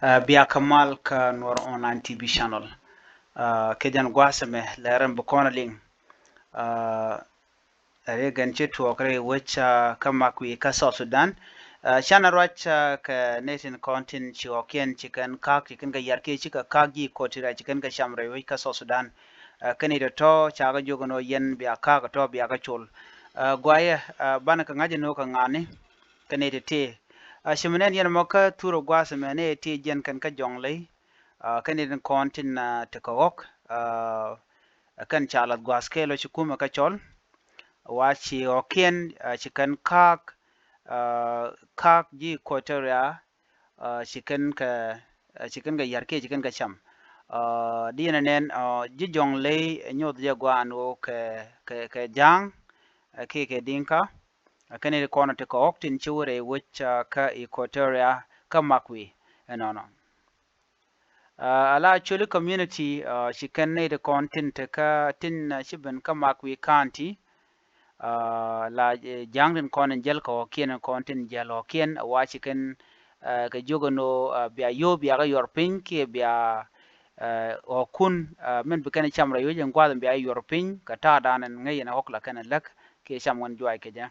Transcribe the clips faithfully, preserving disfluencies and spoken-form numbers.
Ɛ, bia kä mal kä Nuɔr Online T V channel. Ɛ, kɛ jɛn gua̱a̱th ɛmɛ lɛ ram bi kɔn a liŋ. Ɛ, ɛ ri gɛn ci tuɔɔk rɛy wec, ɛ, kä mak wi̱i̱ kä South Sudan. Ɛ, canɛ ruac, ɛ, kɛ nɛy tin kɔn tin ci ɣɔ̱kiɛn ci kɛn ka̱a̱k ci kɛn kɛ yar kiɛ ci kɛ ka̱a̱k ji̱ Equatoria ci kɛn kɛ cam rɛy wec kä South Sudan. Ɛ, kɛn i̱ tɔ̱tɔ̱ ca kɛ jiök ɛn ɣöö yɛn bia ka̱a̱k tɔ̱ bia kɛ col. Ɛ, guayɛ, ɛ, banɛ kɛ ŋa̱c ɛn ɣöö kɛ ŋa̱ni kɛ nɛy ti ti. Ɛ, ci mi nɛn yɛn ɛmɔ kä thurɛ gua̱a̱th ɛmɛ nɛy ti jiɛn kɛn kä Jɔŋley. Ɛ, kɛn i̱ tin kɔn tin, ɛ, ti kɛ ɣɔ̱k. Ɛ, kɛn ca lath gua̱a̱th kɛɛl ɔ ci kumɛ kä cɔl. Wa ci ɣɔ̱kiɛn, ɛ, ci kɛn ka̱a̱k, ɛ, ka̱a̱k ji̱ Equatoria, ɛ, ci kɛn kɛ, ɛ, ci kɛn kɛ yar kiɛ ci kɛn kɛ cam. Ɛ, di yɛn ɛ nɛn, ɛ, ji̱ Jɔŋley ɛ nyoth jɛ gua̱a̱n ɣöö kɛ, kɛ, kɛ Ja̱a̱ŋ, ɛ, kiɛ kɛ Diŋka. Ɛ, kɛn i̱ kɔn ti kɛ ɣɔ̱k tin ci wä rɛy wec, ɛ, kä Equatoria kä mak wi̱i̱ ɛnɔnɔ. Ɛ, ala Acholi community, ɛ, ci kɛn nɛy ti kɔn tin te kä tin, ɛ, ci ben kä Makwi County. Ɛ, la, ɛ, Ja̱a̱ŋ tin kɔn in jäl kɛ ɣɔ̱kiɛn in kɔn tin jäl ɣɔ̱kiɛn, ɛ, wa ci kɛn, ɛ, kɛ jiök ɛn ɣöö, ɛ, bia yio̱w bia kɛ yuɔr piny kiɛ bia, ɛ, ɣɔ̱kun, ɛ, min bi kɛn cam rɛy wec in gua̱a̱th in bia yuɔr piny kɛ ta̱a̱dan in ŋäc in ɣɔ̱k la kɛn in läk kiɛ cam ɣän juac kɛ jɛ.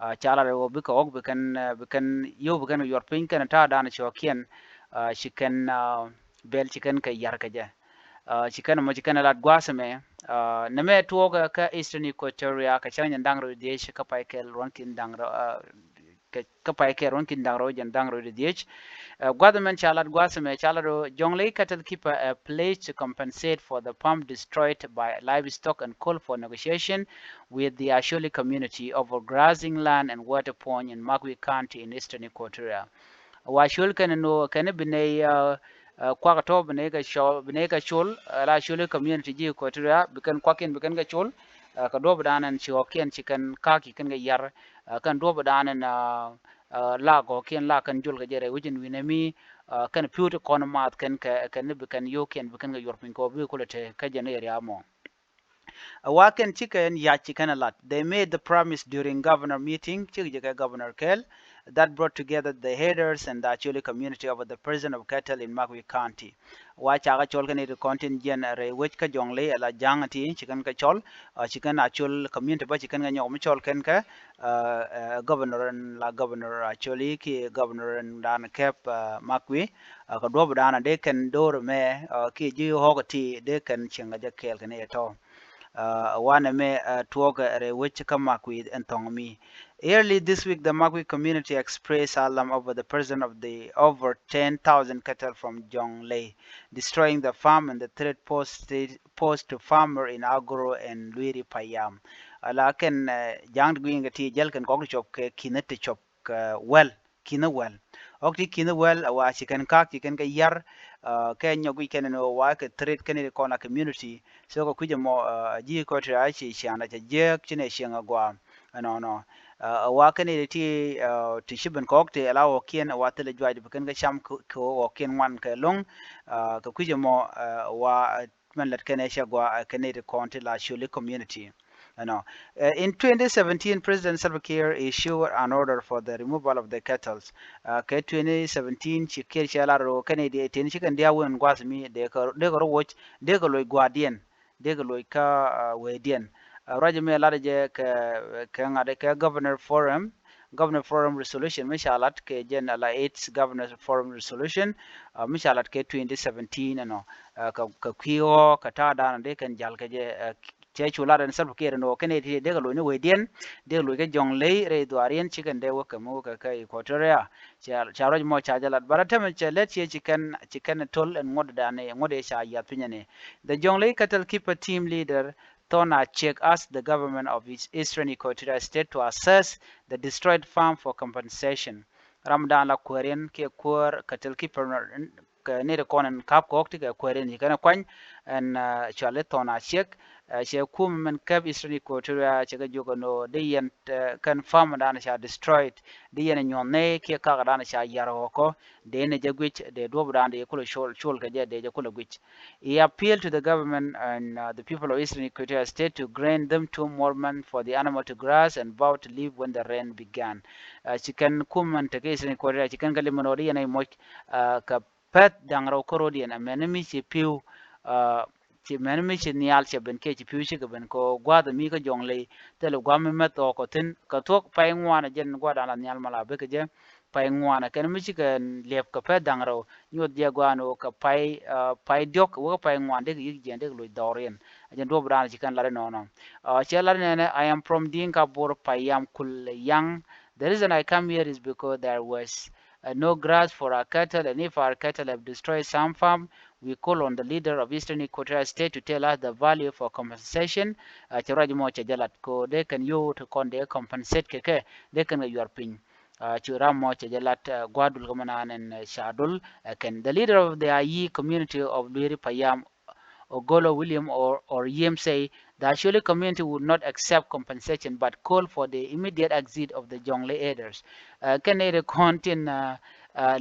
Ɛ, ca lat ɛ ɣöö bikɛ ɣɔ̱k bi kɛn, ɛ, bi kɛn yio̱w bi kɛn yuɔr piny kɛn ta̱a̱dan ci ɣɔ̱kiɛn, ɛ, ci kɛn, ɛ, bɛl ci kɛn kɛ yar kɛ jɛ. Ɛ, ci kɛn ɛmɔ ci kɛn ɛ lat gua̱a̱th ɛmɛ, ɛ, nɛmɛ tuɔɔk ɛ kä Eastern Equatoria kɛ cäŋ jɛn da̱ŋ rɛw dhiec kä pay kɛl ruɔ̱nkiɛn da̱ŋ rɛw, ɛ, kɛ, kä pay kɛl ruɔ̱nkiɛn da̱ŋ rɛw jɛn da̱ŋ rɛw dhiec. Ɛ, gua̱a̱th ɛmɛn ca lat gua̱a̱th ɛmɛ ca lat ɣöö Jɔŋley cattle keeper, ɛ, pledge to compensate for the farm destroyed by livestock and call for negotiation with the Acholi community over grazing land and water point in Makwi County in Eastern Equatoria. Wa Acholi kɛn ni ɣöö kɛn bi nɛy, ɛ, ɛ, kuak tɔ̱ bi nɛy kɛ cɔl, bi nɛy kɛ col, ɛ, la Acholi community ji̱ Equatoria bi kɛn kuakiɛn bi kɛn kɛ col, ɛ, kɛ duɔ̱ɔ̱p dan ɛn ci ɣɔ̱kiɛn ci kɛn ka̱a̱k ci kɛn kɛ yar, ɛ, kɛn duɔ̱ɔ̱p dan ɛn, ɛ, ɛ, la ɣɔ̱kiɛn la kɛn jol kɛ jɛ rɛy wec in wi̱nɛ mi, ɛ, kɛn pi̱w ti kɔn maath kɛn kɛ, kɛn bi kɛn yio̱wkiɛn bi kɛn kɛ yuɔr piny kɛ ɣöö bi kulɛ te kä jɛn area mɔ. Ɛ, wa kɛn ci kɛn yac ci kɛn ɛ lat. They made the promise during governor meeting, cik jɛ kɛ governor kɛɛl, that brought together the herders and the Acholi community over the presence of cattle in Makwi County. Wa ca kɛ cɔl kɛn i̱ ti kɔn tin jiɛn rɛy wec kä Jɔŋley ala Ja̱a̱ŋ ti ci kɛn kɛ cɔl, ɛ, ci kɛn Acholi community bä ci kɛn kɛ nyɔk mi cɔl kɛn kɛ, ɛ, ɛ, governor in la governor Acholi kiɛ governor in dan kɛp, ɛ, Makwi, ɛ, kɛ duɔ̱p dan dee kɛn do̱r mɛ, ɛ, kiɛ ji̱ ɣɔ̱k ti dee kɛn cieŋ kɛ jɛ kɛɛl kɛn i̱ tɔ̱. Ɛ, wanɛ mɛ, ɛ, tuɔɔk, ɛ, rɛy wec kä Makwi ɛn thɔŋ mi. Early this week, the Makwi community expressed alarm over the presence of the over ten thousand cattle from Jonglei, destroying the farm and the threat posed, posed to farmer in Agoro and Luiri Payam. Ala kɛn, ɛ, Ja̱a̱ŋ ti gui̱i̱ŋ kɛ ti jäl kɛn kɔk ti cop kɛ ki̱n ti cop kɛ wäl. Ki̱n wäl. Ɣɔk ti ki̱n wäl, ɛ, wa ci kɛn ka̱a̱k ci kɛn kɛ yar, ɛ, kɛ nyɔk guic kɛn ni wa kɛ threat kɛn ni kɔn a community. So kɛ kui̱c ɛmɔ, ɛ, ji̱ kɔc ti a ci ciaŋ a cɛ jiääk ci nɛ cieŋ a gɔaa. Ɛnɔnɔ. Ɛ, ɛ, wa kɛn ni ti, ɛ, ti ci ben kɔk ti ala ɣɔkiɛn, ɛ, wa thilɛ juac bi kɛn kɛ cam kɛ, kɛ ɣɔkiɛn ŋuan kɛ lo̱ŋ, ɛ, kɛ kui̱c ɛmɔ, ɛ, wa, ɛ, mɛn lät kɛn ɛ cɛ gɔaa, ɛ, kɛn ni ti kɔn ti la Acholi community. Ɛnɔ. Ɛ, in twenty seventeen, President Salva Kiir issued an order for the removal of the cattles. Ɛ, kɛ twenty seventeen ci Kiir cɛ lar ro kɛn i̱ diɛ tin ci kɛn diaw wen gua̱th mi dee kɛ, dee kɛ ro woc, dee kɛ loc gua̱diɛn, dee kɛ loc kä, ɛ, wecdiɛn. Ɛ, ruac mi lar jɛ kɛ, kɛ ŋa̱t kɛ Governor Forum, Governor Forum Resolution mi ca lat kɛ jɛn ala eighth Governor Forum Resolution, ɛ, mi ca lat kɛ twenty seventeen ɛnɔ. Ɛ, kɛ, kɛ kui̱ ɣɔ̱ kɛ ta̱a̱ da̱a̱n dee kɛn jal kɛ jɛ, ɛ, cɛ cu lat ɛn Salva Kiir ɛn ɣöö kɛn ɛ ti dee kɛ loc ni wecdiɛn, dee kɛ loc kɛ Jɔŋlei rɛy dhuaariɛn ci kɛn dee wä kɛ mi wä kɛ kä Equatoria. Ca, ca ruac mɔ ca jɛ lat. Bä rɔ tämɛ cɛ lät ciɛ ci kɛn, ci kɛn to̱l ɛn ŋuɔ̱t dan ɛ, ŋuɔ̱t ɛ ca yiath piny ɛn ɛ. The Jonglei cattle keeper team leader Thon Achiek asked the government of East-, Eastern Equatoria State to assess the destroyed farm for compensation. Ram dan la kuääriɛn kiɛ kuäär cattle keeper kɛ nɛy ti kɔn ɛn ka̱p kɔk ti kɛ kuääriɛn ci kɛn ɛ kuany ɛn, ɛ, cuali Thon Achiek, ɛ, cɛ kum mɛn käp Eastern Equatoria cɛ kɛ jiök ɛn ɣöö dee yɛn, ɛ, kɛn farm dan ca destroyed, dee yɛn ɛ nyuɔ̱th nɛy kiɛ kak dan ca yar ɣɔkɔ, dee ni jɛ guic, dee duɔ̱p dan dee kulɛ col, col kɛ jɛ, dee jɛ kulɛ guic. He appealed to the government and, uh, the people of Eastern Equatoria State to grant them two more months for the animal to grass and vow to leave when the rain began. Ɛ, ci kɛn kum mɛn te kä Eastern Equatoria ci kɛn kɛ lim mɛn ɣöö dee yɛn ɛ moc, ɛ, kɛ pɛth da̱ŋ rɛw kärɔ̱diɛn, amäni mi ci pi̱w, ci mäni mi ci nhial cɛ ben kiɛ ci pi̱w cikɛ ben kɛ ɣöö gua̱a̱th mi kä Jɔŋley thilɛ gua̱a̱th mi mɛth ɣɔk ɔ thi̱n kɛ thuɔ̱k pay ŋuan. Ɛ jɛn gua̱a̱th dan la nhial mala bikɛ jɛ pay ŋuan. Ɛ kɛn mi cikɛ liɛp kɛ pɛth da̱ŋ rɛw, nyuɔth jɛ gua̱a̱n ɣöö kɛ pay, pay diɔ̱k wä kɛ pay ŋuan dee kɛ yi̱k jiɛn dee kɛ loc dhɔriɛn. Ɛ jɛn duɔ̱p dan ci kɛn lat inɔnɔ. Cɛ lat inɛnɛ, I am from Dinka Bor Payam Kul Yang. The reason I come here is because there was uh, no grass for our cattle, and if our cattle have destroyed some farm, we call on the leader of Eastern Equatoria State to tell us the value for compensation. Cɛ ruac mɔ cɛ jɛ lat ko dee kɛn yo̱o̱ ti kɔn dee compensate kɛ kɛ dee kɛn kɛ yuar piny. Cu ram mɔ cɛ jɛ lat gua̱dul kɛ mɛ naan ɛn ca dul. Kɛn the leader of the Ayi community of Luiri Payam Ogolo William or, or Yiem say the Acholi community would not accept compensation but call for the immediate exit of the Jonglei herders. Kɛn nɛy ti kɔn tin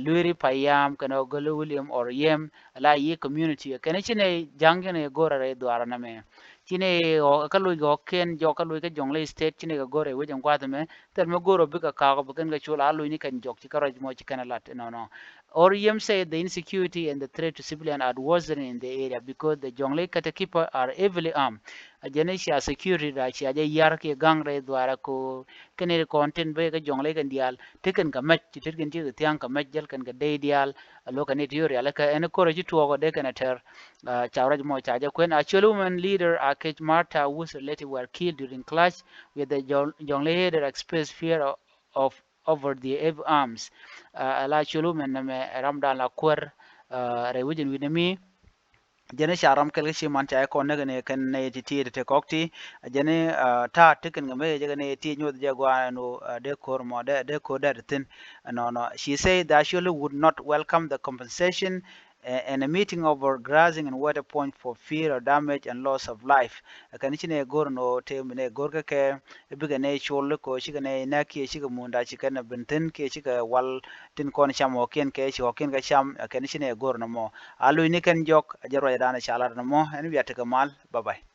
Luiri Payam kɛn Ogolo William or Yiem la yi community kɛn ci nɛy ja̱ŋ ci nɛy go̱r rɛy dhuaar nɛmɛ. Ci nɛy kä loc ɣɔ̱kiɛn jɔk kä loc kä Jonglei State ci nɛy kɛ go̱r rɛy wec in gua̱th ɛmɛ. Thil mi go̱r ɔ bikɛ ka̱a̱k ɔ bi kɛn kɛ col a loc ni kɛn jɔk ci kä ruac mɔ ci kɛn ɛ lat inɔnɔ. Or Yiem said the insecurity and the threat to civilian are worsening in the area because the Jonglei Kata keeper are heavily armed. A jɛn i̱ cia security da cia jɛ yar kiɛ gaŋ rɛy dhuaara ko kɛn i̱ kɔn tin bee kä Jonglei kɛn diaal ti kɛn kɛ mɛc ti tet kɛn ti kɛ thia̱ŋ kɛ mɛc jäl kɛn kɛ dey diaal. A lo̱ kɛn i̱ ti yo̱ rial kɛ ɛn i̱ ko̱r a ci tuɔɔk ɔ dee kɛn a tɛr. Ca ruac mɔ ca jɛ kuɛn. Actual women leader Akech Martha whose relative were killed during clash with the Jonglei header expressed fear of over the heavy arms. Ala col wumɛn nɛmɛ ɛ ram dan la kuäär rɛy wecin wi̱n mi. Jɛn ca ram kɛl kä ci man ca jɛ kɔn näk ni kɛn nɛy ti ti ti kɔk ti. Jɛn ta̱a̱ ti kɛn kɛ mɛ jɛ kɛn nɛy ti nyuɔth jɛ gua̱a̱n ɛn ɣöö dee ko̱r mɔ dee ko̱r dee ti thi̱n. Nɔnɔ, she said the Acholi would not welcome the compensation and a meeting over grazing and water point for fear of damage and loss of life. Kɛn ci nɛ go̱r nɔ te mi nɛ go̱r kä kɛ bikɛ nɛ col ko cikɛ nɛ nɛ kiɛ cikɛ munda cikɛ nɛ bin thin kiɛ cikɛ wal tin kɔn cam ɣɔkiɛn kɛ ci ɣɔkiɛn kɛ cam. Kɛn ci nɛ go̱r nɔ mɔ a loc ni kɛn jɔk a jɛ ruac dan ca lat nɔ mɔ ɛn bia tekɛ mal. Bye bye.